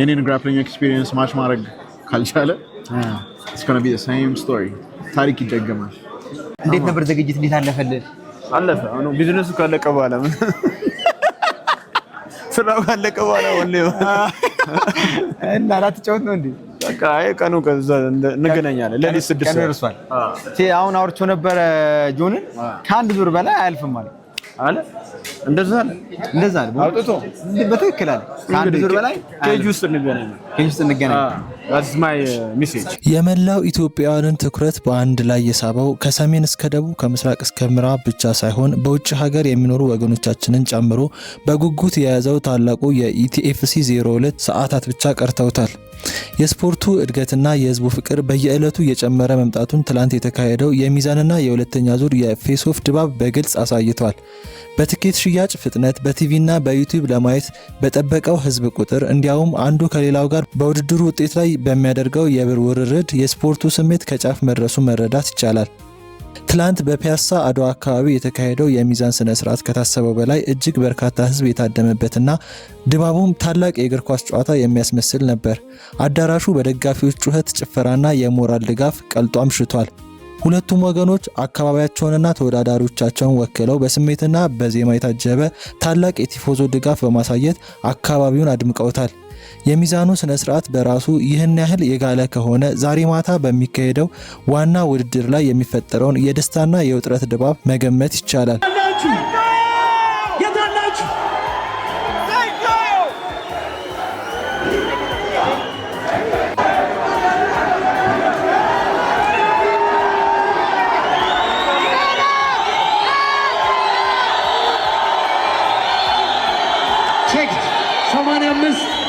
የኔን grappling experience match ማድረግ ካልቻለ it's gonna be the same story። ታሪክ ይደገማል። እንዴት ነበር ዝግጅት? እንዴት አለፈልህ? አለፈ። አሁን ቢዝነሱ ካለቀ በኋላ፣ ምን ስራው ካለቀ በኋላ ወኔ እና ላትጫወት ነው እንዴ? በቃ አይ፣ ቀኑ ከዛ እንገናኛለን። ሌሊት 6 ቀኑ ሰዓት። ደርሷል። አሁን አውርቼው ነበረ ጆንን፣ ከአንድ ዙር በላይ አያልፍም ማለት አለ። እንደዛ አለ። እንደዛ አለ። አውጥቶ በትክክል አለ። ከአንድ ዙር በላይ cage ውስጥ እንገናኛለን። Cage ውስጥ እንገናኝ። That's my message። የመላው ኢትዮጵያውያንን ትኩረት በአንድ ላይ የሳበው፣ ከሰሜን እስከ ደቡብ፣ ከምስራቅ እስከ ምዕራብ ብቻ ሳይሆን በውጭ ሀገር የሚኖሩ ወገኖቻችንን ጨምሮ በጉጉት የያዘው ታላቁ የ ETFC 02 ሰዓታት ብቻ ቀርተውታል። የስፖርቱ እድገትና የሕዝቡ ፍቅር በየዕለቱ እየጨመረ መምጣቱን ትላንት የተካሄደው የሚዛንና የሁለተኛ ዙር የ face off ድባብ በግልጽ አሳይቷል። በትኬት ሽያጭ ፍጥነት፣ በቲቪና በዩቲዩብ ለማየት በጠበቀው ሕዝብ ቁጥር፣ እንዲያውም አንዱ ከሌላው ጋር በውድድሩ ውጤት ላይ በሚያደርገው የብር ውርርድ የስፖርቱ ስሜት ከጫፍ መድረሱ መረዳት ይቻላል። ትላንት በፒያሳ አድዋ አካባቢ የተካሄደው የሚዛን ስነ ስርዓት ከታሰበው በላይ እጅግ በርካታ ሕዝብ የታደመበትና ድባቡም ታላቅ የእግር ኳስ ጨዋታ የሚያስመስል ነበር። አዳራሹ በደጋፊዎች ጩኸት፣ ጭፈራና የሞራል ድጋፍ ቀልጦ አምሽቷል። ሁለቱም ወገኖች አካባቢያቸውንና ተወዳዳሪዎቻቸውን ወክለው በስሜትና በዜማ የታጀበ ታላቅ የቲፎዞ ድጋፍ በማሳየት አካባቢውን አድምቀውታል። የሚዛኑ ስነ ስርዓት በራሱ ይህን ያህል የጋለ ከሆነ ዛሬ ማታ በሚካሄደው ዋና ውድድር ላይ የሚፈጠረውን የደስታና የውጥረት ድባብ መገመት ይቻላል። የታላችሁ? Check 85።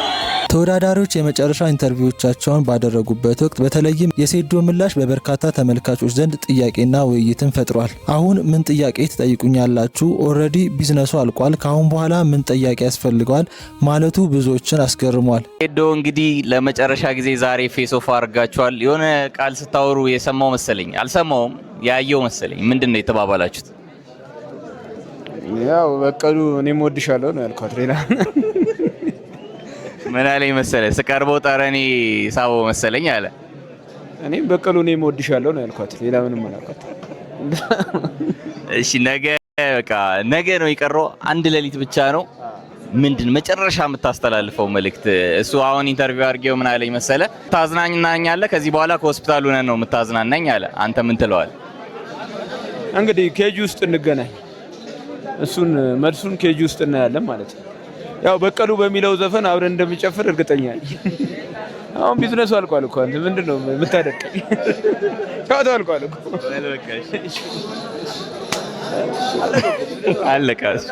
ተወዳዳሪዎች የመጨረሻ interview ዎቻቸውን ባደረጉበት ወቅት በተለይም የሴዶ ምላሽ በበርካታ ተመልካቾች ዘንድ ጥያቄና ውይይትን ፈጥሯል። "አሁን ምን ጥያቄ ትጠይቁኛላችሁ? Already ቢዝነሱ አልቋል። ከአሁን በኋላ ምን ጥያቄ ያስፈልገዋል?" ማለቱ ብዙዎችን አስገርሟል። ሴዶ፣ እንግዲህ ለመጨረሻ ጊዜ ዛሬ face off አድርጋችኋል። የሆነ ቃል ስታወሩ የሰማው መሰለኝ፣ አልሰማውም፣ ያየው መሰለኝ። ምንድን ነው የተባባላችሁት? ያው በቀሉ እኔም እወድሻለሁ ነው ያልኳት። ሌላ ምን አለኝ መሰለ፣ ስቀርበው ጠረኔ ሳበው መሰለኝ አለ። እኔም በቀሉ እኔም እወድሻለሁ ነው ያልኳት። ሌላ ምንም አላልኳት። እሺ፣ ነገ በቃ ነገ ነው የቀረው፣ አንድ ሌሊት ብቻ ነው። ምንድን መጨረሻ የምታስተላልፈው መልእክት? እሱ አሁን interview አድርጌው ምን አለኝ መሰለ፣ ታዝናናኛለህ፣ ከዚህ በኋላ ከሆስፒታል ሆነህ ነው የምታዝናናኝ አለ። አንተ ምን ትለዋል? እንግዲህ cage ውስጥ እንገናኝ። እሱን መልሱን cage ውስጥ እናያለን ማለት ነው። ያው በቀሉ በሚለው ዘፈን አብረን እንደምንጨፍር እርግጠኛ ነኝ። አሁን ቢዝነሱ አልቋል እኮ፣ አንተ ምንድን ነው የምታደርቀኝ? ጨዋታው አልቋል እኮ። አለቀ። እሱ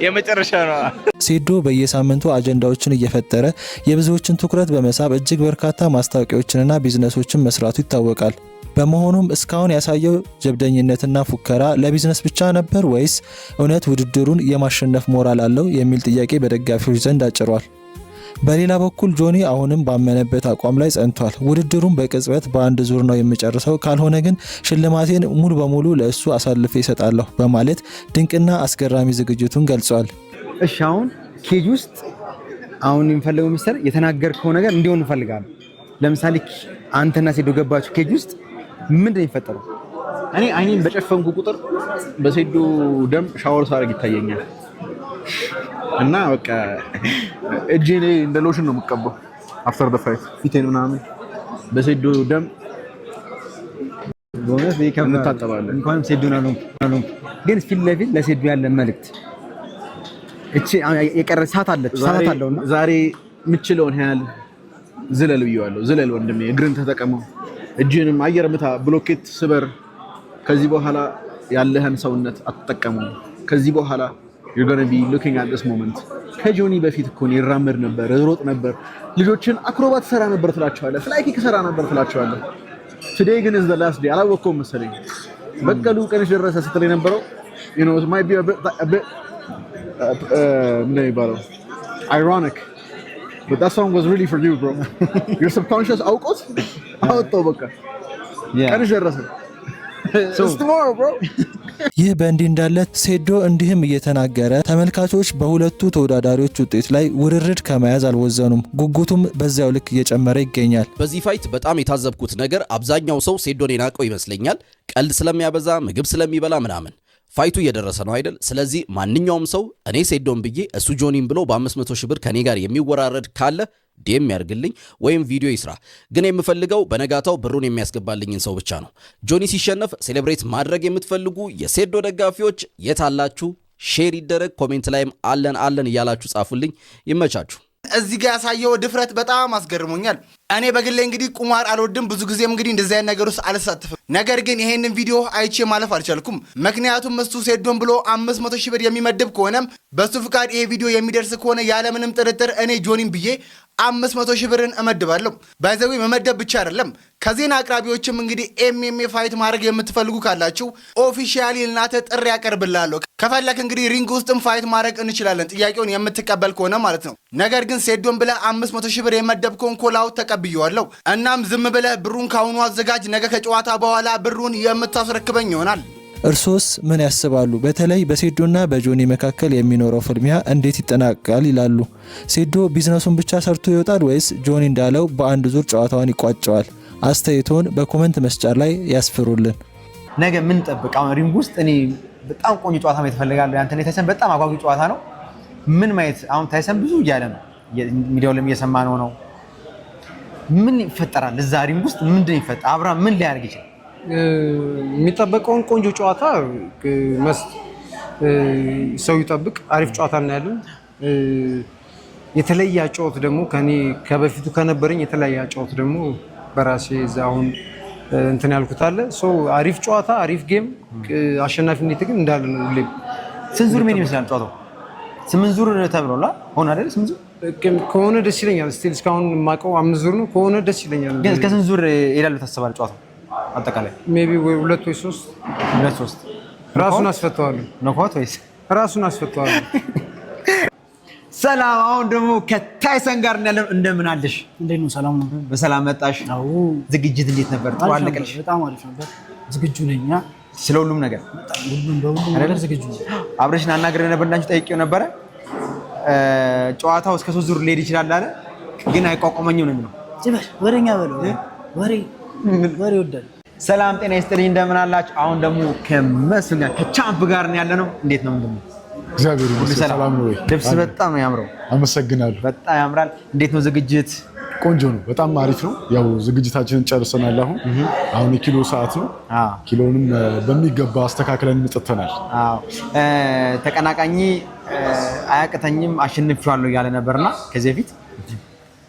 የመጨረሻ ነው። ሴዶ በየሳምንቱ አጀንዳዎችን እየፈጠረ የብዙዎችን ትኩረት በመሳብ እጅግ በርካታ ማስታወቂያዎችንና ቢዝነሶችን መስራቱ ይታወቃል። በመሆኑም እስካሁን ያሳየው ጀብደኝነትና ፉከራ ለቢዝነስ ብቻ ነበር ወይስ እውነት ውድድሩን የማሸነፍ ሞራል አለው የሚል ጥያቄ በደጋፊዎች ዘንድ አጭሯል። በሌላ በኩል ጆኒ አሁንም ባመነበት አቋም ላይ ጸንቷል። ውድድሩን በቅጽበት በአንድ ዙር ነው የምጨርሰው፣ ካልሆነ ግን ሽልማቴን ሙሉ በሙሉ ለእሱ አሳልፌ እሰጣለሁ በማለት ድንቅና አስገራሚ ዝግጅቱን ገልጿል። እሺ፣ አሁን cage ውስጥ አሁን የምፈልገው ሚስተር የተናገርከው ነገር እንዲሆን እንፈልጋለን። ለምሳሌ አንተና ሴዶ ገባችሁ cage ውስጥ፣ ምንድን ነው የሚፈጠረው? እኔ አይኔን በጨፈንኩ ቁጥር በሴዶ ደም ሻወር ሳደርግ ይታየኛል እና በቃ እጄ ላይ እንደ ሎሽን ነው የምቀባው። After the fight ፊቴን ምናምን በሴዶ ደም በእውነት ይሄ ከባድ ነው። እንታጠባለን። እንኳንም ሴዶን አልሆንኩም። ግን ፊት ለፊት ለሴዶ ያለ መልእክት፣ እቺ የቀረ ሰዓት አለች፣ ሰዓት አለውና። ዛሬ የምችለውን ያህል ዝለል ብየዋለሁ። ዝለል ወንድሜ፣ እግርን ተጠቀመው፣ እጅንም አየር ምታ፣ ብሎኬት ስበር። ከዚህ በኋላ ያለህን ሰውነት አትጠቀመው። ከዚህ በኋላ you're gonna be looking at this moment። ከጆኒ በፊት እኮ እኔ እራመድ ነበር፣ እሮጥ ነበር፣ ልጆችን አክሮባት ሰራ ነበር ትላቸዋለህ፣ fly kick ሰራ ነበር ትላቸዋለህ። Today ግን is the last day። አላወቅከውም መሰለኝ። በቀሉ ቀንሽ ደረሰ ስትል የነበረው it might be a bit ምንድን ነው የሚባለው ironic, but that song was really for you, bro. Your subconscious አውቆት አወጣው። በቃ ቀንሽ ደረሰ። It's tomorrow, bro. ይህ በእንዲህ እንዳለ ሴዶ እንዲህም እየተናገረ ተመልካቾች በሁለቱ ተወዳዳሪዎች ውጤት ላይ ውርርድ ከመያዝ አልቦዘኑም። ጉጉቱም በዚያው ልክ እየጨመረ ይገኛል። በዚህ fight በጣም የታዘብኩት ነገር አብዛኛው ሰው ሴዶን የናቀው ይመስለኛል። ቀልድ ስለሚያበዛ፣ ምግብ ስለሚበላ ምናምን። Fight ኡ እየደረሰ ነው አይደል? ስለዚህ ማንኛውም ሰው እኔ ሴዶን ብዬ እሱ ጆኒን ብሎ በ500 ሺህ ብር ከኔ ጋር የሚወራረድ ካለ DM ያርግልኝ ወይም ቪዲዮ ይስራ። ግን የምፈልገው በነጋታው ብሩን የሚያስገባልኝን ሰው ብቻ ነው። ጆኒ ሲሸነፍ celebrate ማድረግ የምትፈልጉ የሴዶ ደጋፊዎች የት አላችሁ? Share ይደረግ። Comment ላይም አለን አለን እያላችሁ ጻፉልኝ። ይመቻችሁ። እዚህ ጋር ያሳየው ድፍረት በጣም አስገርሞኛል። እኔ በግሌ እንግዲህ ቁማር አልወድም፣ ብዙ ጊዜም እንግዲህ እንደዚህ አይነት ነገር ውስጥ አልሳተፍም። ነገር ግን ይሄንን ቪዲዮ አይቼ ማለፍ አልቻልኩም። ምክንያቱም እሱ ሴዶን ብሎ 500 ሺህ ብር የሚመድብ ከሆነም፣ በሱ ፍቃድ ይሄ ቪዲዮ የሚደርስ ከሆነ፣ ያለምንም ጥርጥር እኔ ጆኒን ብዬ 500 ሺህ ብርን እመድባለሁ። By the way መመደብ ብቻ አይደለም፣ ከዜና አቅራቢዎችም እንግዲህ MMA fight ማድረግ የምትፈልጉ ካላችሁ officially ልናተ ጥሪ ያቀርብላለሁ። ከፈለክ እንግዲህ ring ውስጥም fight ማድረግ እንችላለን፣ ጥያቄውን የምትቀበል ከሆነ ማለት ነው። ነገር ግን ሴዶን ብለህ 500 ሺህ ብር የመደብከውን call out ተቀብየዋለሁ። እናም ዝም ብለህ ብሩን ካሁኑ አዘጋጅ። ነገ ከጨዋታ በኋላ ብሩን የምታስረክበኝ ይሆናል። እርሶስ ምን ያስባሉ? በተለይ በሴዶና በጆኒ መካከል የሚኖረው ፍልሚያ እንዴት ይጠናቀቃል ይላሉ? ሴዶ ቢዝነሱን ብቻ ሰርቶ ይወጣል ወይስ ጆኒ እንዳለው በአንድ ዙር ጨዋታውን ይቋጨዋል? አስተያየቶን በ comment መስጫ ላይ ያስፍሩልን። ነገ ምን ጠብቅ? አሁን ring ውስጥ እኔ በጣም ቆንጆ ጨዋታ ማየት እፈልጋለሁ። ያንተና የታይሰን በጣም አጓጊ ጨዋታ ነው። ምን ማየት፣ አሁን ታይሰን ብዙ እያለ ነው፣ ሚዲያው ላይም እየሰማ ነው። ምን ይፈጠራል እዛ ring ውስጥ? ምንድን ይፈጠራል? አብርሃም ምን ሊያደርግ ይችላል? የሚጠበቀውን ቆንጆ ጨዋታ ሰው ይጠብቅ። አሪፍ ጨዋታ እናያለን። የተለየ አጨዋወት ደግሞ ከኔ ከበፊቱ ከነበረኝ የተለያየ አጨዋወት ደግሞ በራሴ እዛ አሁን እንትን ያልኩት አለ። So አሪፍ ጨዋታ፣ አሪፍ game፣ አሸናፊነት ግን እንዳለ ነው ሁሌም። ስንት ዙር ምን ይመስላል ጨዋታው? ስምንት ዙር ተብሏል ሆነ አይደል? ስምንት ዙር ከሆነ ደስ ይለኛል። Still እስካሁን የማውቀው አምስት ዙር ነው። ከሆነ ደስ ይለኛል። ግን እስከ ስንት ዙር ይሄዳል ታስባለህ ጨዋታው አጠቃላይ? Maybe ወይ ሁለት ወይ ሶስት። ሁለት ሶስት። ራሱን አስፈተዋለሁ። Knockout ወይስ ራሱን አስፈተዋለሁ። ሰላም። አሁን ደግሞ ከታይሰን ጋር ያለው፣ እንደምን አለሽ? እንዴት ነው? ሰላም ነው? በሰላም መጣሽ። አዎ። ዝግጅት እንዴት ነበር? ጥሩ አሪፍ አለቀልሽ? ነበር። በጣም አሪፍ ነበር። ዝግጁ ነኝ። ስለ ሁሉም ነገር? በጣም ሁሉም በሁሉም ነገር ዝግጁ ነኝ። አብረሽን አናግሬ ነበር፣ እንዳንቺ ጠይቄው ነበረ። ጨዋታው እስከ ሶስት ዙር ሊሄድ ይችላል አለ፣ ግን አይቋቋመኝም ነው የሚለው። ጭበል ወሬኛ በለው፣ ወሬ ወሬ ይወዳል። ሰላም ጤና ይስጥልኝ፣ እንደምን አላችሁ? አሁን ደግሞ ከመስፍን ጋር፣ ከ champ ጋር ነው ያለነው። እንዴት ነው? ምንድን ነው? እግዚአብሔር ይመስገን፣ ሰላም ነው ወይ? ልብስ በጣም ነው ያምረው። አመሰግናለሁ። በጣም ያምራል። እንዴት ነው ዝግጅት? ቆንጆ ነው፣ በጣም አሪፍ ነው። ያው ዝግጅታችንን ጨርሰናል። አሁን አሁን የኪሎ ሰዓት ነው። ኪሎንም በሚገባ አስተካክለን መጥተናል። አዎ፣ ተቀናቃኝ አያቅተኝም፣ አሸንፌዋለሁ እያለ ነበርና ከዚህ በፊት፣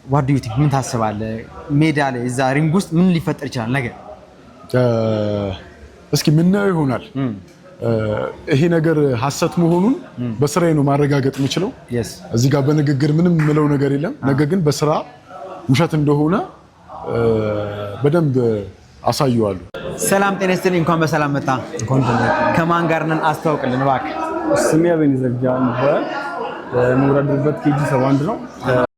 what do you think፣ ምን ታስባለህ? ሜዳ ላይ እዛ ring ውስጥ ምን ሊፈጠር ይችላል ነገ? እስኪ ምናየው ይሆናል። ይሄ ነገር ሀሰት መሆኑን በስራዬ ነው ማረጋገጥ የምችለው። እዚህ ጋር በንግግር ምንም የምለው ነገር የለም። ነገር ግን በስራ ውሸት እንደሆነ በደንብ አሳየዋለሁ። ሰላም ጤና ይስጥልኝ። እንኳን በሰላም መጣ። ከማን ጋር ነን? አስተዋውቅልን እባክህ። ስሜ አቤኔዘር ጃን ይባላል። የምወዳደርበት KG 71 ነው።